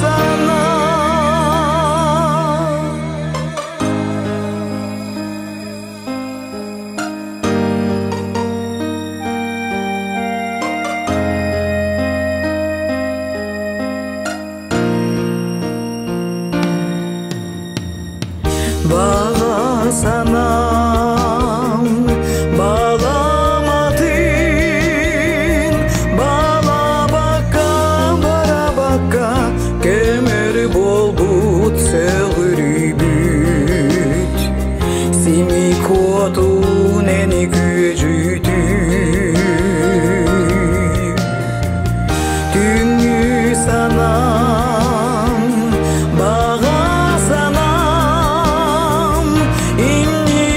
санаа. Баҕа санаам, баламатын, балабакка, барабакка, көмөр буолбут сөҕүрүйбүт. Сими куотун эни күөдьүтүү. Түҥҥү санаам, баҕа санаам, имни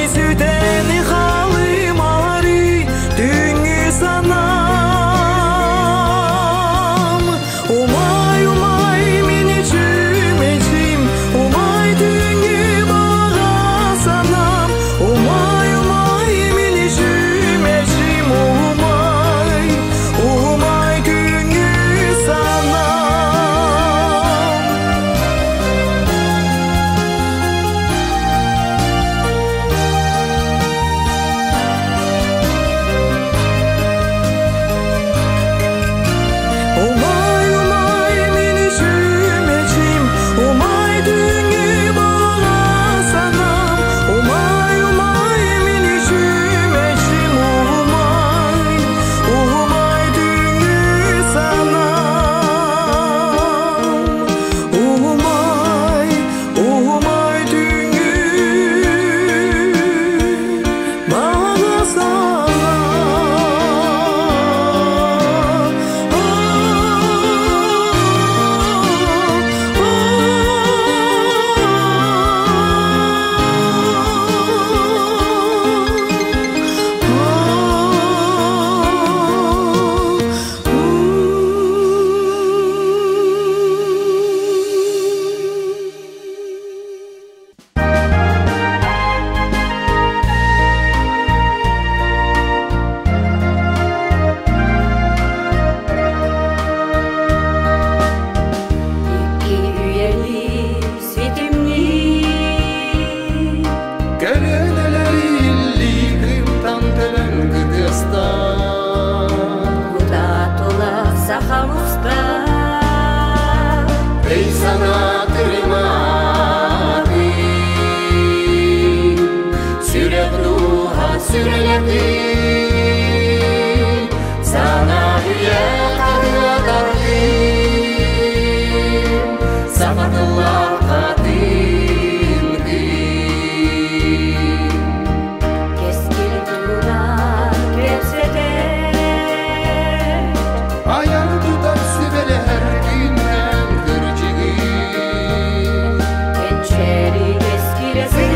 Сире.